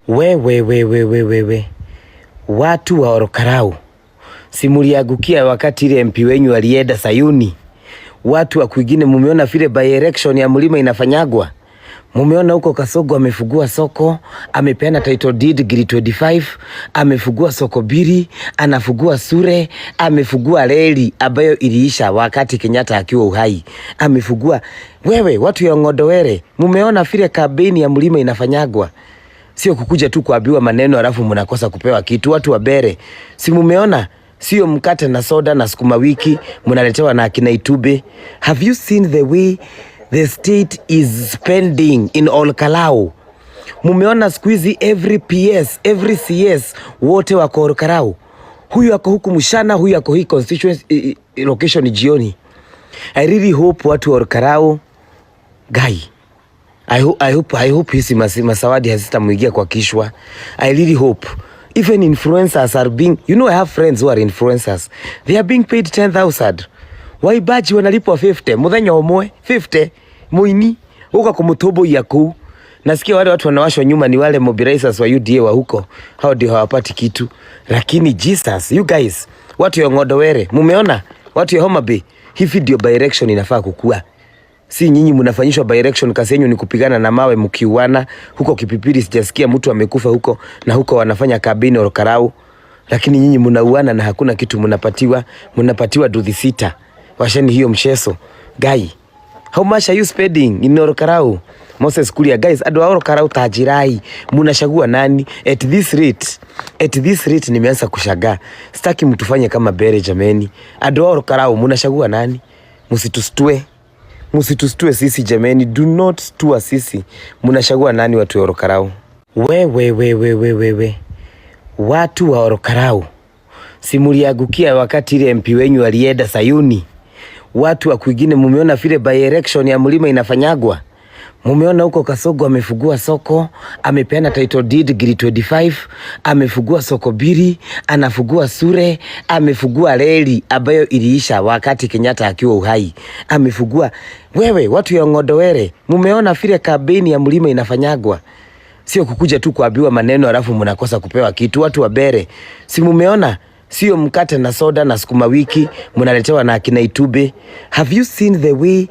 We we we we we we we, watu wa Ol Kalou, si muliangukia wakati ile MP wenyu alienda Sayuni? Watu wa kwingine mumeona vile by election ya mlima inafanyagwa? Mumeona huko Kasongo amefungua soko, amepeana title deed ngiri 25, amefungua soko mbili, anafungua sure, amefungua reli ambayo iliisha wakati Kenyatta akiwa uhai. Amefungua wewe, watu ya Ng'ondowere, mumeona vile kampeni ya mlima inafanyagwa? Sio kukuja tu kuambiwa maneno alafu mnakosa kupewa kitu. Watu wa Bere, si mumeona? Sio mkate na soda na sukuma wiki mnaletewa na akina Itube. Have you seen the way the state is spending in Ol Kalou? Mumeona siku hizi every PS, every CS wote wako Ol Kalou. Huyu ako huku mchana, huyu ako hii constituency location jioni. I really hope watu wa Ol Kalou, guy, I hope hizi masawadi hazitamwingia kwa kichwa. I really hope. Even influencers are being, I have friends who are influencers. They are being paid 10,000. Waimbaji wanalipwa 50, muthenya umwe 50 muini uka kumutumbuiya kuu. Nasikia wale watu wanawashwa nyuma ni wale mobilizers wa UDA wa huko. Hao ndio hawapati kitu. Lakini Jesus, you guys, watu ya Ng'ondowere, mumeona? Watu ya Homa Bay, hivi ndio by election inafaa kukua. Si nyinyi mnafanyishwa by election, kazi yenu ni kupigana na mawe mkiuana huko Kipipiri. Sijasikia mtu amekufa huko, na huko wanafanya kampeni Ol Kalou, lakini nyinyi mnauana na hakuna kitu mnapatiwa, mnapatiwa nduthi sita. Washeni hiyo mchezo. Guy, how much are you spending in Ol Kalou? Moses Kuria, guys, andũ a Ol Kalou tajirai, mnachagua nani? At this rate nimeanza kushangaa. Sitaki mtufanye kama Bere jameni. Andũ a Ol Kalou mnachagua nani? Msitustue. Msitustue sisi jameni, do not stua sisi. Mnachagua nani watu wa Ol Kalou? We we we we we we we, watu wa Ol Kalou, si muliangukia wakati ile MP wenyu alienda Sayuni? Watu wa kwingine mumeona vile by election ya mlima inafanyagwa? Mumeona huko Kasongo amefungua soko, amepeana title deed ngiri 25, amefungua soko mbili, anafungua sure, amefungua reli ambayo iliisha wakati Kenyatta akiwa uhai. Amefungua wewe, watu ya Ng'ondowere, mumeona vile kampeni ya mlima inafanyagwa? Sio kukuja tu kuambiwa maneno alafu mnakosa kupewa kitu. Watu wa Bere, si mumeona? Sio mkate na soda na sukuma wiki mnaletewa na akina Itube. Have you seen the way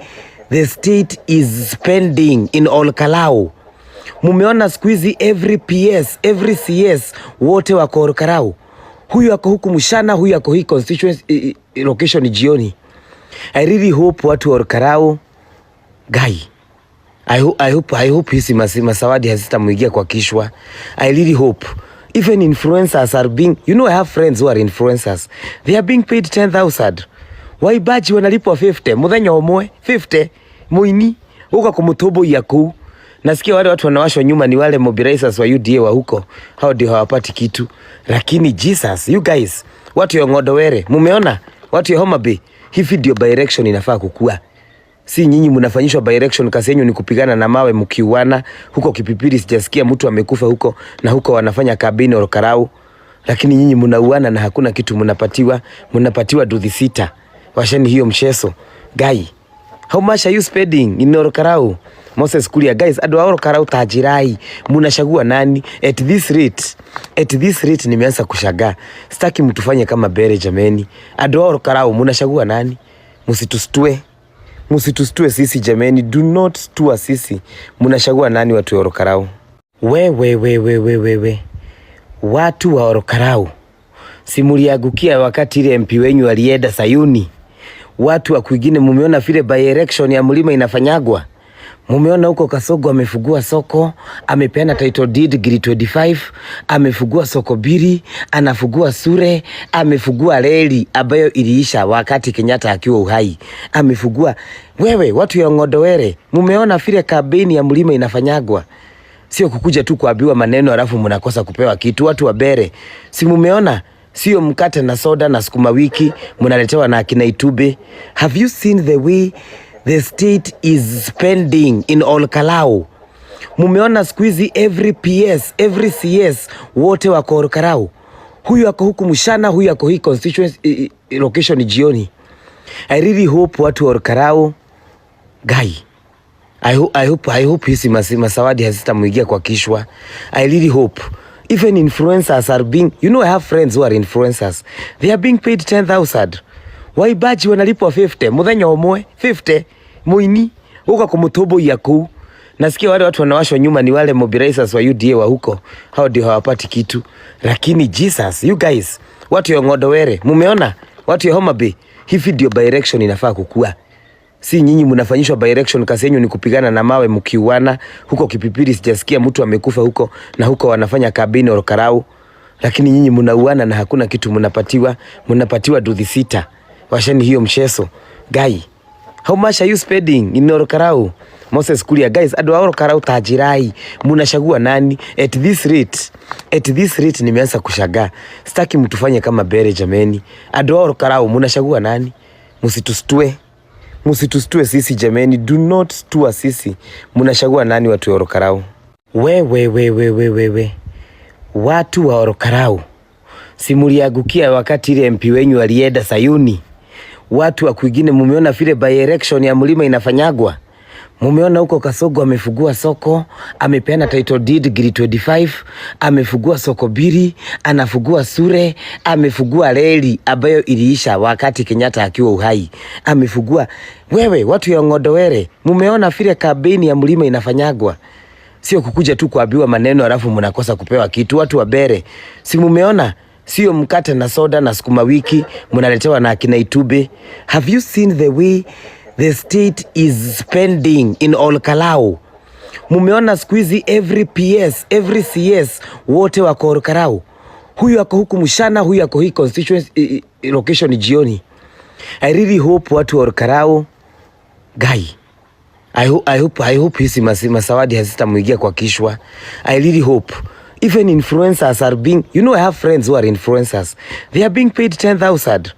the state is spending in Ol Kalou? Mumeona siku hizi every PS, every CS wote wako Ol Kalou. Huyu ako huku mchana, huyu ako hii constituency location jioni. I really hope watu wa Ol Kalou, guy, I hope hizi masawadi hazitamwingia kwa kichwa. I really hope. Even influencers are being, I have friends who are influencers. They are being paid 10,000. Waimbaji wanalipwa 50, muthenya umwe 50 muini uka kumutumbuiya kuu. Nasikia wale watu wanawashwa nyuma ni wale mobilizers wa UDA wa huko. Hao ndio hawapati kitu. Lakini Jesus, you guys, watu ya Ng'ondowere, mumeona? Watu ya Homa Bay, hivi ndio by election inafaa kukua. Si nyinyi mnafanyishwa by election, kazi yenu ni kupigana na mawe mkiuana huko Kipipiri. Sijasikia mtu amekufa huko, na huko wanafanya kampeni Ol Kalou, lakini nyinyi mnauana na hakuna kitu mnapatiwa, mnapatiwa nduthi sita. Washeni hiyo mchezo. Guy, how much are you spending in Ol Kalou? Moses Kuria, guys, andũ a Ol Kalou tajirai, mnachagua nani? At this rate nimeanza kushangaa. Sitaki mtufanye kama Bere jameni. Andũ a Ol Kalou mnachagua nani? Msitustue. Msitustue sisi jameni, do not stua sisi. Mnachagua nani watu wa Ol Kalou? We we we we we we we, watu wa Ol Kalou, si muliangukia wakati ile MP wenyu alienda Sayuni? Watu wa kwingine mumeona vile by election ya mlima inafanyagwa? Mumeona huko Kasongo amefungua soko, amepeana title deed ngiri 25, amefungua soko mbili, anafungua sure, amefungua reli ambayo iliisha wakati Kenyatta akiwa uhai. Amefungua wewe, watu ya Ng'ondowere, mumeona vile kampeni ya mlima inafanyagwa? Sio kukuja tu kuambiwa maneno alafu mnakosa kupewa kitu. Watu wa Bere, si mumeona? Sio mkate na soda na sukuma wiki mnaletewa na akina Itube. Have you seen the way the state is spending in Ol Kalou? Mumeona siku hizi every PS, every CS wote wako Ol Kalou. Huyu ako huku mchana, huyu ako hii constituency location jioni. I really hope watu wa Ol Kalou, guy, I hope hizi masawadi hazitamuingia kwa kishwa. I really hope. Even influencers are being, you know, I have friends who are influencers. They are being paid 10,000. Waimbaji wanalipwa 50 muthenya umwe, 50 muini uka kumutumbuia kuu. Nasikia wale watu wanawashwa nyuma ni wale mobilizers wa UDA wa huko, hao ndio hawapati kitu. Lakini Jesus, you guys, watu ya Ng'ondowere, mumeona watu ya Homa Bay, hivi ndio by election inafaa kukua. Si nyinyi mnafanyishwa by election, kazi yenu ni kupigana na mawe mkiuana huko Kipipiri. Sijasikia mtu amekufa huko, na huko wanafanya kampeni Olkalou, lakini nyinyi mnauana na hakuna kitu mnapatiwa, mnapatiwa duthi sita. Washeni hiyo mchezo. Guy, how much are you spending in Olkalou? Moses Kuria, guys, andũ a Olkalou tajirai, mnachagua nani? At this rate nimeanza kushangaa. Sitaki mtufanye kama Bere jameni. Andũ a Olkalou mnachagua nani? Msitustue. Msitustue sisi jameni, do not stua sisi. Mnachagua nani watu wa Olkalou? We we we we we we we. Watu wa Olkalou, si muliangukia wakati ile MP wenyu alienda Sayuni? Watu wa kwingine mumeona vile by election ya mlima inafanyagwa? Mumeona huko Kasogo amefungua soko, amepeana title deed giri 25, amefungua soko bili, anafungua sure, amefungua reli ambayo iliisha wakati Kenyatta akiwa uhai. Amefungua wewe, watu ya Ng'ondowere, mumeona vile kampeni ya mlima inafanyagwa? Sio kukuja tu kuambiwa maneno alafu mnakosa kupewa kitu. Watu wa Bere, si mumeona? Sio mkate na soda na sukuma wiki mnaletewa na akina Itube. Have you seen the way the state is spending in Olkalou? Mumeona siku hizi every PS, every CS wote wako Olkalou. Huyu ako huku mchana, huyu ako hii constituency location jioni. I really hope watu wa Olkalou, guy, I hope hizi masawadi hazitamuingia kwa kishwa. I really hope. Even influencers are being, you know, I have friends who are influencers. They are being paid 10,000.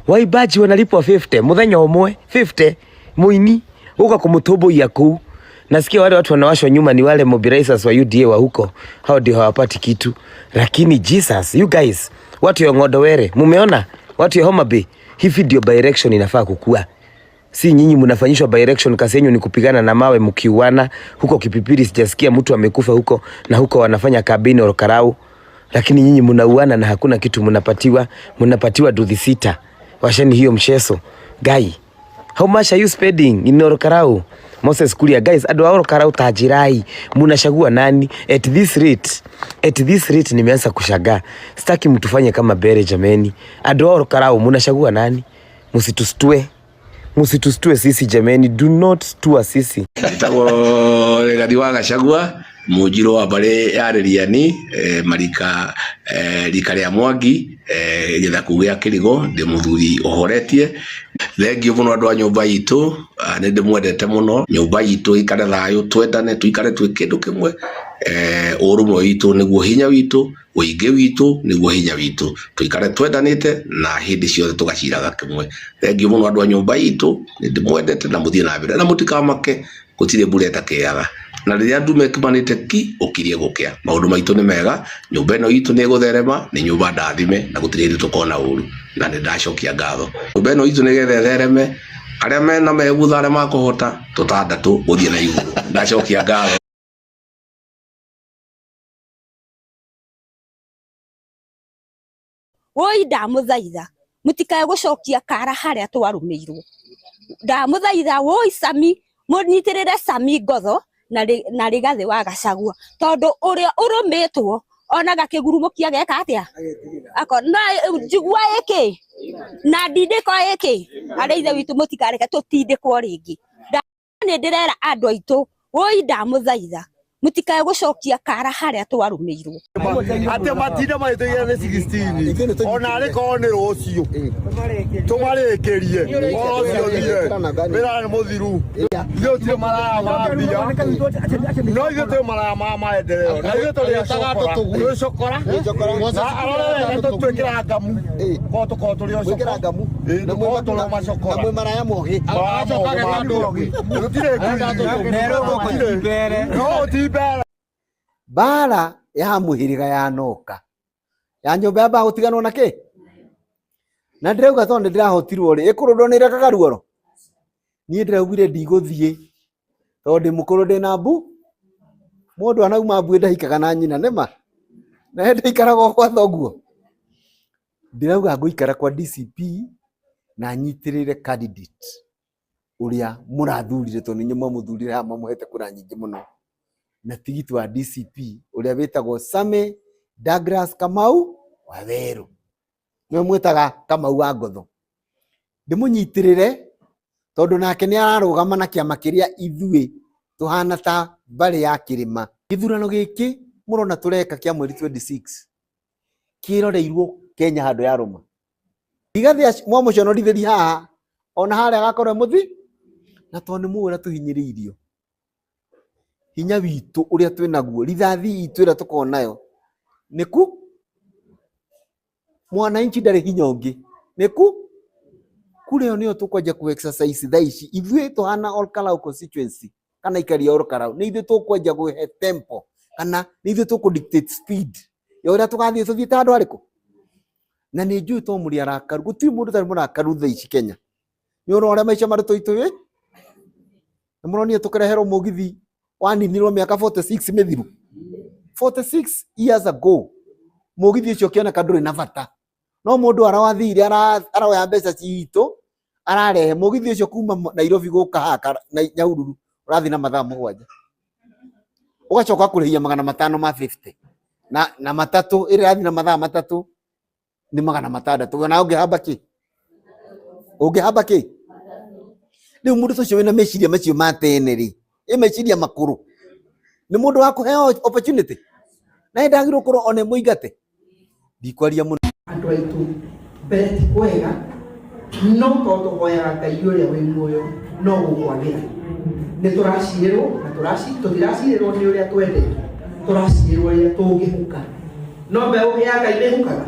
Waimbaji wanalipwa 50 muthenya umwe, 50 muini uka kumutumbuia kuu. Nasikia wale watu wanawashwa nyuma ni wale mobilizers wa UDA wa huko, hao ndio hawapati kitu. Lakini Jesus, you guys, watu ya Ng'ondowere, mumeona watu ya Homa Bay, hivi ndio by election inafaa kukua. Si nyinyi mnafanyishwa by election, kazi yenu ni kupigana na mawe mkiuana huko Kipipiri. Sijasikia mtu amekufa huko, na huko wanafanya kampeni Olkalou, lakini nyinyi mnauana na hakuna kitu mnapatiwa, mnapatiwa duthi sita. Washeni hiyo mchezo. Guy, how much are you spending in Olkalou? Moses Kuria, guys, andũ a Olkalou tajirai, mnachagua nani? At this rate nimeanza kushangaa. Sitaki mtufanye kama Bere jameni. Andũ a Olkalou mnachagua nani? Msitustue. Msitustue sisi jameni, do not stua sisi. Njĩtagwo Rigathi wa Gachagua, mũnjirũ wa mbarĩ ya Rĩriani, marika, rika rĩa Mwangi, gĩthaku gĩa Kĩrigo. Ndĩ mũthuri ũhoretie. Thengiũ mũno andũ a nyũmba itũ, nĩ ndĩmwendete mũno. Nyũmba itũ ĩikare thayũ, twendane, tũikare twĩ kĩndũ kĩmwe. Ũrũmwe witũ nĩguo hinya witũ, ũingĩ witũ nĩguo hinya witũ. Tũikare twendanĩte na hĩndĩ ciothe tũgaciraga kĩmwe. Thengiũ mũno andũ a nyũmba itũ, nĩ ndĩmwendete na mũthiĩ na mbere na mũtikamake, gũtirĩ mbura ĩtakĩaga. Na rĩrĩa ndume ĩkimanĩte ki ũkirie gũkĩa. Maũndũ maitũ nĩ mega, nyũmba ĩno itũ nĩ ĩgũtherema, nĩ nyũmba ndathime na gũtirĩ hĩndĩ tũkona ũru, na nĩ ndacokia ngatho. Nyũmba ĩno itũ nĩgetha ĩthereme, arĩa mena megutha, arĩa makũhota tũtandatũ gũthiĩ na igũrũ. Ndacokia ngatho. Woi, ndamũthaitha mũtikae gũcokia kara harĩa twarũmĩirwo. Ndamũthaitha woi, Sami, mũnyitĩrĩre Sami Ngotho na Rigathĩ wa Gachagua, tondũ ũrĩa ũrũmĩtwo onaga kĩgurumũkia geka atĩa ako na njigua ĩkĩ na ndindĩko ĩkĩ. Arĩa ithe witũ, mũtikareke tũtindĩkwo rĩngĩ. Nĩ ndĩrera andũ aitũ, woi, ndamũthaitha mũtikae gũcokia kara harĩa twarũmĩirwo. Atä matinda magätå nä 16 ona arä korwo nä rå ciå tå marä kä rie å cio thire wä ra nä må thiru. Ithuä tirä maraya ma mbia, no ithuä twä maraya ma maendeleo, na ithuä tå rä cokora na arore wega tå twä kä ra ngamu korwo tå korwo tå rä o tå tå rä o macokora. Mwĩ maraya mogĩ. Gũtirĩ no ti mbere. Mbara ya mũhĩrĩga yanoka ya nyũmba yambaga gũtiganwo na kĩ, na ndĩrauga tondũ nĩndĩrahotirwo rĩ, ĩkũrũndwo nĩ ĩrekaga ruoro. Niĩ ndĩraugire ndigũthiĩ Tondu ndi mukuru ndi na mbu mundu anauma mbu ndahikaga na nyina nima na ndaikaraga kwa thoguo. Ndirauga nguikara kwa DCP na nyitirire candidate uria murathurire tondu inyuĩ mwamuthurire haha mwamuhete kura nyingĩ mũno na tigiti wa DCP uria witagwo Sammy Douglas Kamau Waweru, niwe mwitaga Kamau wa Ngotho. Ndimunyitirire tondu nake ni ararugama na kiama kiria ithuĩ tuhana ta mbari ya kirima. Githurano giki murona tureka kia mweri 26 kiroreirwo Kenya handu ya ruma. Rigathi mwamuconorithĩria haha ona haria agakorwo muthi na tondu nĩ mũĩ ũrĩa tũhinyĩrĩirio hinya witũ ũrĩa twĩnaguo rithathi itũ ĩrĩa tũkoragwo nayo nĩ ku mwananchi ndarĩ hinya ũngĩ nĩ ku kura ĩyo nĩyo tũkwanjia ku exercise thaa ici. Ithuĩ tũhana Ol Kalou constituency kana ikari ya Ol Kalou nĩ ithuĩ tũkwanjia kũhe tempo kana nĩ ithuĩ tũkũ dictate speed ya ũrĩa tũgathiĩ tũthiĩte handũ harĩkũ. Na nĩ njũĩ to mũrĩ arakaru, gũtirĩ mũndũ ũtarĩ mũrakaru thaa ici Kenya nĩ ũrona ũrĩa maica marũtũitũ ĩ nĩ mũronire tũkĩreherwo mũgithi waninirwo mĩaka 46 mĩthiru 46 years ago mũgithi ũcio ũkĩoneka ndũrĩ na bata no mũndũ arawathire aroya mbeca citũ ararehe mũgithi ũcio kuma Nairobi gũka haha Nyahururu ũrathiĩ na mathaa 7 ũgacoka kũrĩhia 500 ma 50 na matatũ ĩrĩa ĩrathiĩ na mathaa 3 nĩ 600 na ũngĩhamba kĩ ũngĩhamba kĩ. Rĩu mũndũ ũcio wĩna meciria macio ma tene rĩ ĩ meciria makũrũ nĩ mũndũ wa kũheo opportunity na ndagĩrĩirwo gũkorwo one mũingate. Ndikwaria mũno. Andũ aitũ mbere ti kwega no tondũ hoyaga Ngai ũrĩa wĩ muoyo no gũkwagĩra. Nĩ tũracirĩrwo na tũtiracirĩrwo nĩ ũrĩa twendete, tũracirĩrwo ũrĩa tũngĩhuka no mbeũ ya Ngai nĩ ĩhukaga.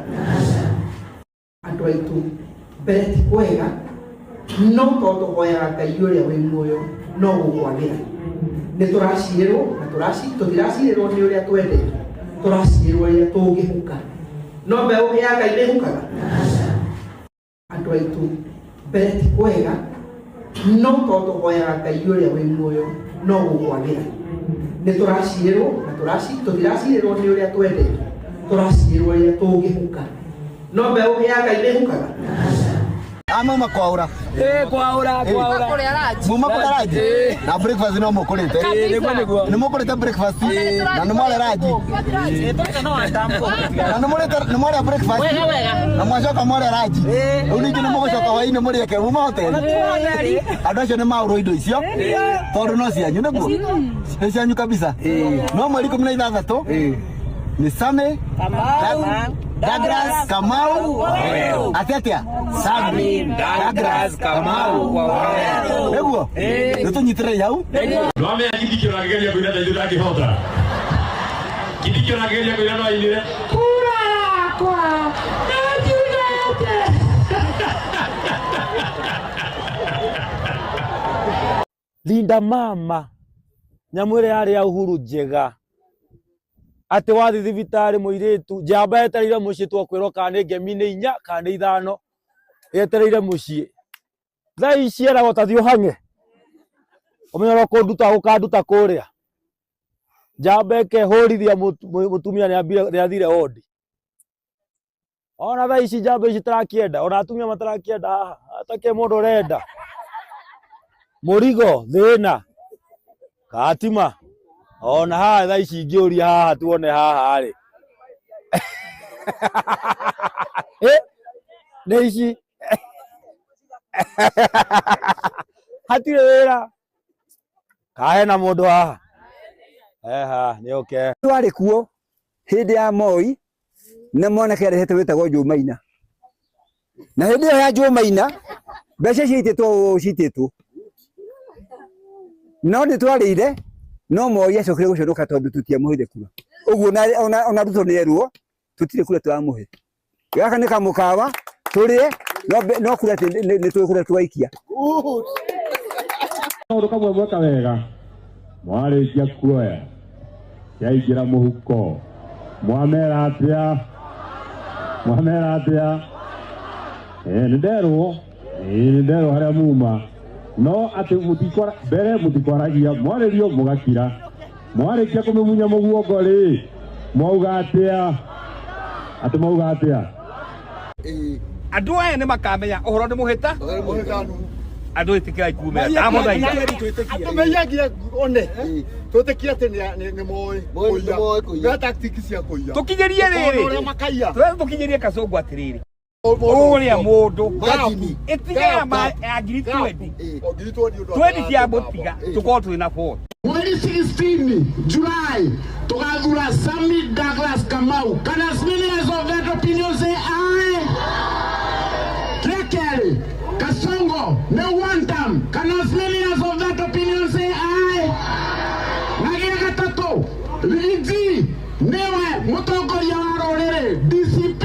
Andũ aitũ mbere ti kwega no tondũ hoyaga Ngai ũrĩa wĩ muoyo no gũkwagĩra. Nĩ tũracirĩrwo na tũtiracirĩrwo nĩ ũrĩa twendete, tũracirĩrwo ũrĩa tũngĩhuka no mbeũ ya Ngai nĩ ĩhukaga. Andũ aitũ mbere ti kwega no tondũ hoyaga Ngai ũrĩa wĩ muoyo no gũkwagĩra. Nĩ tũracirĩrwo na tũtiracirĩrwo nĩ ũrĩa twendete, tũracirĩrwo ũrĩa tũngĩhuka no mbeũ ya Ngai nĩ ĩhukaga. Mama kwaura kwaura kwaura muma kũrĩa ranji na breakfast no mũkũrĩte nĩ mũkũrĩte breakfast na nĩ mwarĩa ranji na nĩ mwarĩa breakfast na mwacoka mwarĩa ranji rĩu ningĩ nĩ mũgũcoka hwaĩ-inĩ mũrĩe ke muma hoteli. Andũ acio nĩ maũrwo indo icio tondũ no cianyu nĩguo nĩ cianyu kabisa. No mweri 16 nĩ Sammy Douglas Kamau Waweru. Atĩ Sammy Douglas Kamau Waweru nĩguo nĩ tũnyitĩrĩre hau. Ndwamenya Kindiki ũrageria kũina ta ithuĩ ndangĩhota. Kindiki ũrageria kũina no ainire kura yakwa nĩnjugĩte. Linda mama nyamũ ĩrĩa yarĩ ya Uhuru njega atĩ wathi thibitarĩ mũirĩtu njamba yetereire mũciĩ twakwĩrwo kana nĩ ngemi nĩ 4 kana nĩ 5 yetereire mũciĩ. Thaa ici eragwo ta thiĩ ũhang'e ũmenye ũrĩa ũkũnduta gũkanduta kũrĩa. Njamba ĩkehũrithia mũtumia nĩathire wodi. Ona thaa ici njamba ici itarakĩenda ona atumia matarakĩenda haha hatakĩrĩ mũndũ ũrenda mũrigo thĩna katima ona haha thaa ici ingĩũria haha tuone haha rĩ nĩ ici hatirĩ wĩra kahe na mũndũ haha eha nĩ oke. Twarĩ kuo hĩndĩ ya Moi na mwanake arehete wĩtagwo Jumaina na hĩndĩ ĩyo ya Jumaina mbeca ciitĩtwo ciitĩtwo no nĩ twarĩire no Moi acokire gũconoka tondũ tũtiamũheire kura ũguo ona Ruto nĩ erwo tũtirĩ kura tũramũhe. Gaka nĩ kamũkawa tũrĩe no kura nĩ tũkũrĩa twaikia. Kaũndũ kamwe mweka wega mwarĩkia kuoya kĩaingĩra mũhuko mwamera atĩa mwamera atĩa nĩ nderwo harĩa muma No atä mũtikwara mbere mũtikwaragia mwarĩrio mũgakira mwarĩkia kũmĩmunya mũguongo rĩ mwauga atĩa atĩ mwauga atĩa Andũ aya nĩ makamenya ũhoro nĩ mũhĩta andũ ĩtĩkĩrai kumĩra ndamũthaitha. Andå meiyagie one twĩtĩkie atĩ nĩ moĩ kũiya na tactics cia kũiya. Tũkinyĩrie rĩrĩ. Ũrĩa makaiya. Tũrenda tũkinyĩrie Kasongo atĩrĩrĩ ũrĩa mũndũ ĩtiga ya ngiri 20 20 cia mũtiga tũkorwo twĩ na 40. Mweri 16 July tugathura Sammy Douglas Kamau. Can as many as of that opinion say aye? Kekeli Kasongo no one term. Can as many as of that opinion say aye? Na gĩa gatatũ Riggy nĩwe mũtongoria wa rũrĩrĩ DCP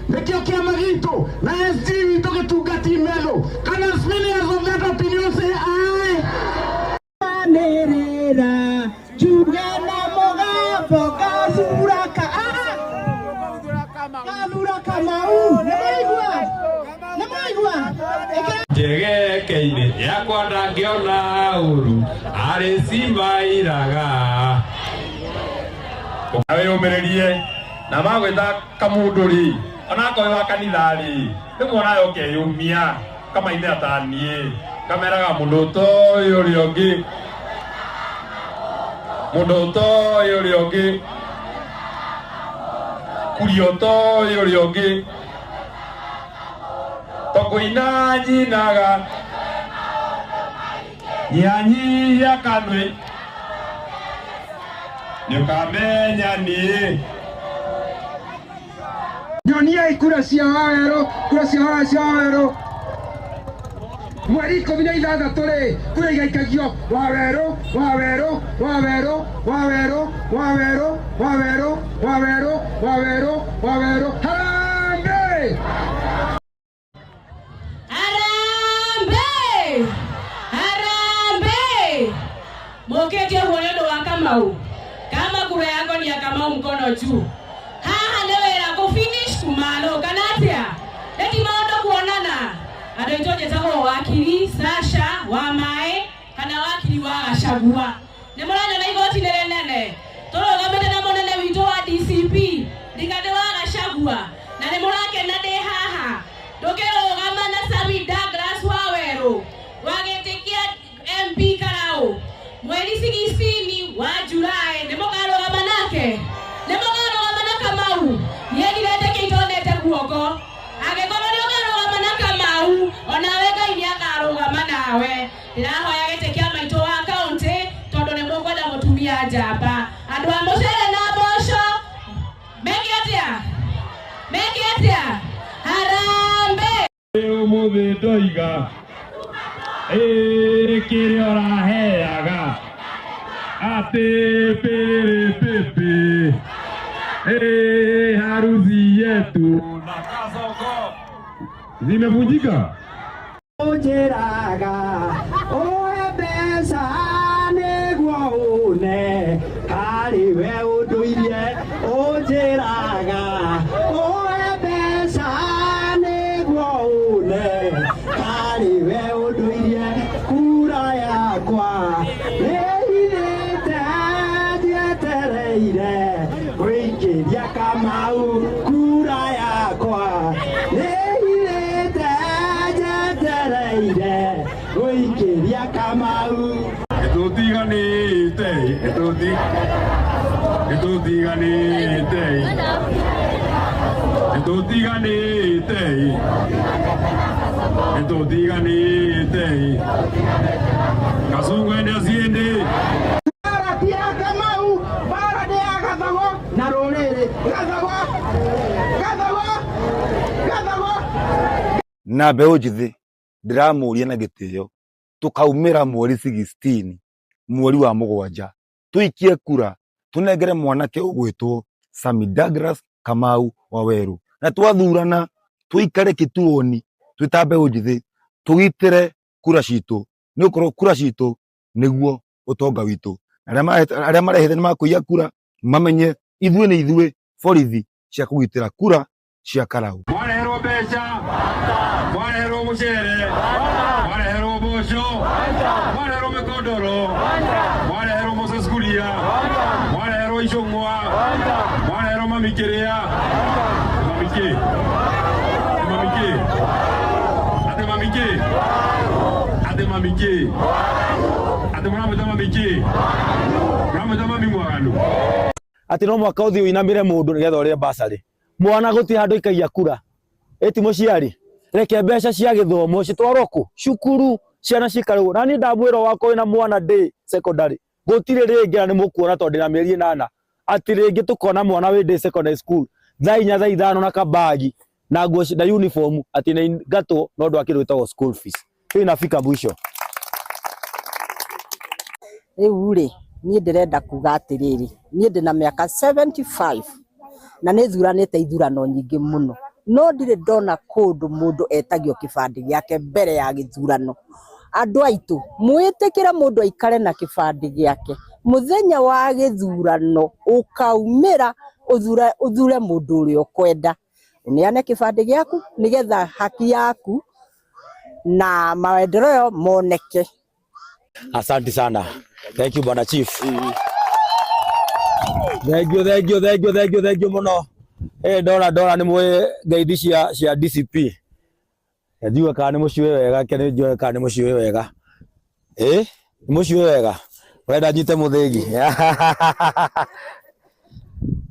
nĩkĩo kĩama gitũ na SG witũ gĩtungati metho. Can as many as of that opinion say aye? Anĩrĩra njuge na mũgambo ngathura ka ngathura Kamau. Nĩmwaigua? Nĩmwaigua? Njegeke-inĩ yakwa ndangĩona ũru arĩ simba iraga wĩyũmĩrĩrie na magwĩta kamũndũ rĩ onakorwo wa kanitha rĩ rĩmwe onawe ũkeyũmia kamainĩra ta niĩ kameraga mũndũ ũtoĩ ũrĩa ũngĩ mũndũ ũtoĩ ũrĩa ũngĩ kuria ũtoĩ ũrĩa ũngĩ tokũina nyinaga nyihanyihia kanua nĩũkamenya niĩ. Nyoniai kura cia Wawerũ, kura cia Wawerũ cia Wawerũ. Mweri 16 rĩ, kura igaikagio Wawerũ, Wawerũ, Wawerũ, Wawerũ, Wawerũ, Wawerũ, Wawerũ, Wawerũ, Wawerũ. Harambee! Harambee! Harambee! Mokete ũguo nĩ ũndũ wa Kamau. Kama kura yako ni ya Kamau, mkono juu. Haha nĩ wĩra kũ finish kumalo kana atĩa? Nĩ ti maũndũ kuonana. Andũ aitũ njĩtagwo wakiri Sasha wa Mae kana wakiri wa Gachagua. Nĩ mũranyona igoti-inĩ rĩnene. Tũrũgamĩte na mũnene witũ wa DCP Rigathĩ wa Gachagua na nĩ mũrakena ndĩ haha. Ndũkĩrũgama na Sammy Douglas Wawerũ wa gĩtĩ kĩa MP Karau mweri 16 wa Julai. Nĩ mũkarũgama nake? Nĩ mũkarũgama na Kamau? Niĩ ndiretĩkia itonete guoko. Angĩkorwo nĩ ũkarũgama na Kamau onawe Ngai nĩ akarũgama nawe. Ndĩrahoya gĩtĩ kĩa maitũ wa kaũntĩ tondũ nĩ mũkwenda mũtumia njamba. Andũ a mũcere na mboco meke atĩa? Meke atĩa? Harambee! Ũmũthĩ ndoiga ĩĩ kĩrĩa ũraheaga atĩ pĩrĩpĩpĩ ĩĩ harusi yetu na Kasongo zimevunjika. Ũnjĩraga ũhe mbeca nĩguo une karĩ we ũndũirie. Ũnjĩraga ũhe mbeca nĩguo une karĩ we ũndũirie. Kura yakwa nĩhithĩte ndietereire gũikĩria Kamau. Kura yakwa nĩhithĩte njetereire gũikĩria Kamau. Nĩtũtiganĩte nĩtũtiganĩte nĩtũtiganĩte nĩtũtiganĩte Kasongo ende asiende. Mbara ti ya Kamau, mbara nĩ ya Gathago na rũrĩrĩ. Gathago, Gathago, Gathago. Na mbeũ njĩthĩ ndĩramũria na gĩtĩo tũkaumĩra mweri 16 mweri wa 7 tũikie kura tũnengere mwanake ũgwĩtwo Sammy Douglas Kamau Wawerũ na twathurana tũikare kĩtuoni twĩ ta mbeũ njĩthĩ tũgitĩre kura citũ nĩ gũkorwo kura citũ nĩguo ũtonga witũ. Arĩa marehete nĩ makũiya kura mamenye ithuĩ nĩ ithuĩ borithi cia kũgitĩra kura cia Karau. Mwareherwo mbeca, mwareherwo mũcere, mwareherwo mboco. Mboco, mwareherwo mĩkondoro, mwareherwo Moses Kuria, mwareherwo Icũng'wa, mwareherwo mami kĩrĩa, mami kĩ, mami kĩ, atĩ mami kĩ, atĩ mami kĩ, atĩ mũramwĩta mami kĩ, mũramwĩta mami mwaganu. Atĩ no mwaka ũthiĩ ũinamĩre mũndũ nĩgetha ũrĩe basarĩ. Mwana gũtirĩ handũ aikagia kura. Ĩti mũciari, reke mbeca cia gĩthomo citwarwo kũ? Cukuru, ciana cikare ũguo. Na niĩ ndamwĩra wakwa wĩna mwana ndĩ secondary, gũtirĩ rĩngĩ na nĩ mũkuona tondũ ndĩna mĩeri 8 atĩ rĩngĩ tũkona mwana wĩ ndĩ secondary school thaa 4 thaa 5 na kabagi na nguo na uniform atĩ nĩ ngatwo no ũndũ wa kĩndũ gĩtagwo school fees. Hiyo inafika mwisho. Rĩu rĩ, niĩ ndĩrenda kuga atĩrĩrĩ, niĩ ndĩna mĩaka 75 na nĩ thuranĩte ithurano nyingĩ mũno, no ndirĩ ndona kũndũ mũndũ etagio kĩbandĩ gĩake mbere ya gĩthurano. Andũ aitũ, mwĩtĩkĩre mũndũ aikare na kĩbandĩ gĩake, mũthenya wa gĩthurano ũkaumĩra ũthure mũndũ ũrĩa ũkwenda, ũneane kĩbandĩ gĩaku nĩgetha haki yaku na maendeleo moneke. Asante sana. Thank you Bwana Chief. Thank you, thank you, thank you, thank you, thank you muno. Ndona ndona nĩ mũĩ ngeithi cia DCP. Njigue kana nĩ mũciũĩ wega, ke nĩ njũĩ kana nĩ mũciũĩ wega. Nĩ mũciũĩ wega. Ũrenda nyite mũthĩgi.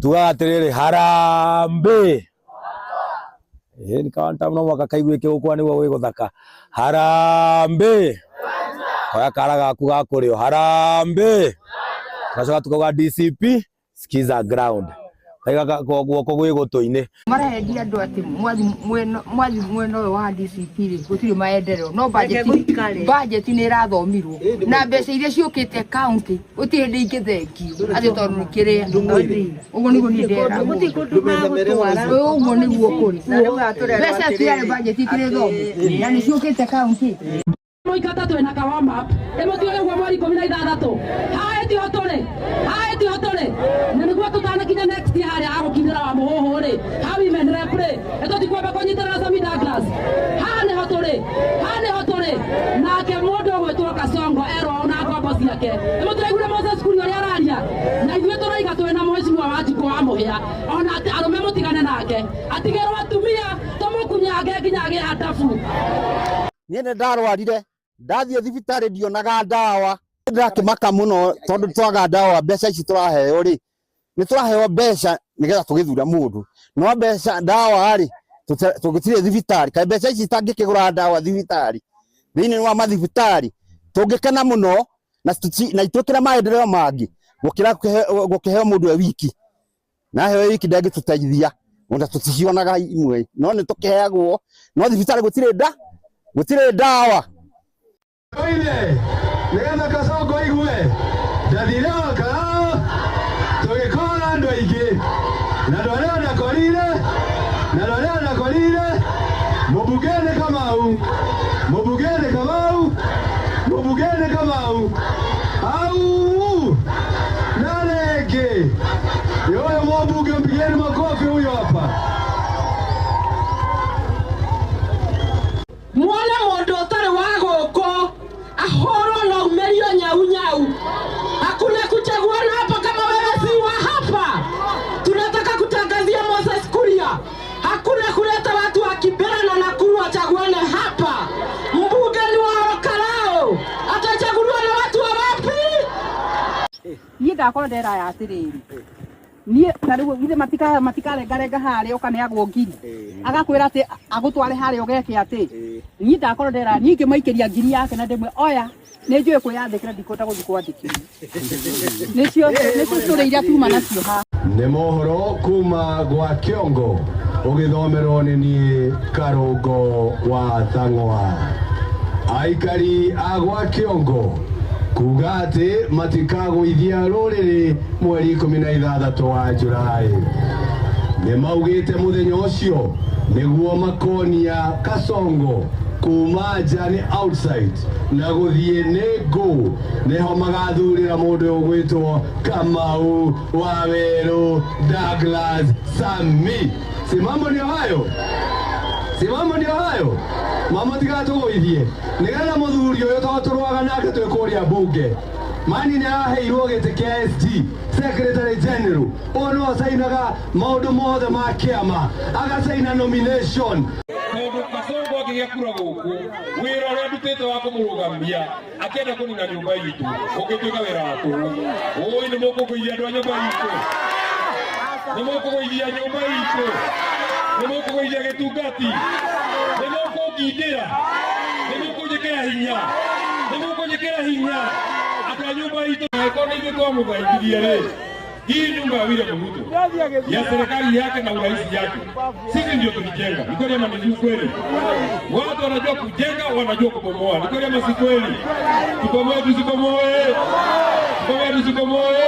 Tugaga atĩrĩrĩ, harambee. Nĩ kawa no mwaka kaiguĩke gũkwa nĩguo gwĩ gũthaka. Harambee. Oya kara gaku ga kũrĩo. Harambee. Tugacoka tukauga DCP, sikiza ground. Kaiga guoko gwĩ gũtũ-inĩ. Marahendia andũ atĩ mwathi mwena ũyũ wa DCP rĩ gũtirĩ maendeleo, no budget nĩ ĩrathomirwo na mbeca iria ciũkĩte county gũtirĩ hĩndĩ ingĩthengio atĩ tondũ nĩ kĩrĩa. Ũguo nĩguo niĩ ndĩreragwo, ũguo nĩguo kũrĩ. Mbeca ciarĩ budget itirĩ thomo na nĩ ciũkĩte county. Mũikata twĩna ka warm up ĩmũtiũĩ ũguo mweri 16 haha ĩtiho tũrĩ, haha ĩtiho tũrĩ, na nĩguo tũtanakinya next year harĩa hagũkinyĩra wa mũhũhũ rĩ, ha women rep rĩ, ĩtũtikwamba kũnyitĩrĩra Sami Douglas. Haha nĩho tũrĩ, haha nĩho tũrĩ, nake mũndũ ũgwĩtwo Kasongo erwo na ngombo ciake. Ĩmũtiraiguire Moses Kuria ũrĩa araria, na ithuĩ tũraiga twĩna mheshimiwa Wanjikũ wa Mũhĩa, ona arũme mũtigane nake, atigĩrwo atumia tũmũkunyange nginya agĩe hatabu. Niĩ nĩ ndarwarire, ndathiĩ thibitarĩ ndionaga ndawa. Ndĩrakĩmaka mũno tondũ twaga ndawa, mbeca ici tũraheo rĩ, nĩ tũraheo mbeca nĩgetha tũgĩthure mũndũ, no mbeca ndawa rĩ tũgĩtirĩ thibitarĩ. Kaĩ mbeca ici itangĩkĩgũra ndawa thibitarĩ, thĩinĩ wa mathibitarĩ tũngĩkena mũno na itwĩkĩre maendeleo mangĩ gũkĩra gũkĩheo mũndũ e wiki. Na heo wiki ndangĩtũteithia, ona tũticionaga imwe, no nĩ tũkĩheagwo, no thibitarĩ gũtirĩ ndawa. Oire, nĩgetha Kasongo aigue, ndathire Olkalau, tũgĩkora andũ aingĩ, na andũ arĩa ndakorire, na andũ arĩa ndakorire, mũmbunge nĩ Kamau, mũmbunge nĩ Kamau, mũmbunge nĩ Kamau, au na rĩngĩ ũyũ mũmbunge, mpigeni makofi huyo hapa. Muone mũndũ ũtarĩ wa gũkũ ahũrwo na umerio nyau nyau. Hakuna kuchaguana hapa kama wewe si wa hapa. Tunataka kutangazia Moses Kuria, hakuna kuleta watu wa Kibera na Nakuru wachaguane hapa. Mbunge ni wa Olkalau, atachaguliwa na watu wa wapi? Niĩ ndakorwo ndĩraya atĩrĩrĩ, niĩ ta rĩu githĩ matikarengarenga harĩa ũkaneagwo ngiri, agakwĩra atĩ agũtware harĩa ũgeke atĩ. Niĩ ndakorwo ndĩraya, niĩ ingĩmaikĩria ngiri yake na ndĩmwe oya, nĩ njũĩ kwĩyandĩkĩra, ndikwenda gũthiĩ kwandĩkithio. Nĩcio story iria tuma nacio haha. Nĩ mohoro kuma gwa Kĩongo ũgĩthomerwo nĩ niĩ Karũngo wa Thang'wa. Aikari a gwa Kĩongo kuga atĩ matikagũithia rũrĩrĩ mweri 16 wa Julai. Nĩ maugĩte mũthenya ũcio nĩguo makonia Kasongo kuma nja nĩ outside na gũthiĩ nĩ ngũ, nĩho magathurĩra mũndũ ũgwĩtwo Kamau wa Werũ Douglas Sami. Si mambo ndio hayo? Si mambo ndio hayo, mama tigatũgũithie nĩgetha mũthuri ũyũ tondũ tũrũaga nake twĩ kũrĩa mbunge mani nĩ araheirwo gĩtĩ kĩa SG Secretary General ũyũ nĩwe ũcainaga maũndũ mothe ma kĩama agacaina nomination. Tondu Kasongo akĩgĩa kura gũkũ wĩra ũrĩa ndutĩte wa kũmũrũgamia akĩenda kũnina nyũmba itũ ũngĩtuĩka wĩra wa tũhũ. Ũĩ nĩ mũkũgũithia andũ a nyũmba itũ, nĩ mũkũgũithia nyũmba itũ, nĩ mũkũgũithia gĩtungati, nĩ mũkũngindĩra, nĩ mũkũnjĩkĩra hinya, nĩ mũkũnjĩkĩra hinya andũ a nyũmba itũ. Angĩkorwo nĩ ithuĩ twamũthaithirie rĩ, hii nyumba ya William Ruto ya serikali yake na urais yake, sisi ndio tulijenga. Ni kweli ama ni kweli? Watu wanajua kujenga, wanajua kubomoa. Ni kweli ama si kweli? Tubomoe tusibomoe? Tubomoe tusibomoe?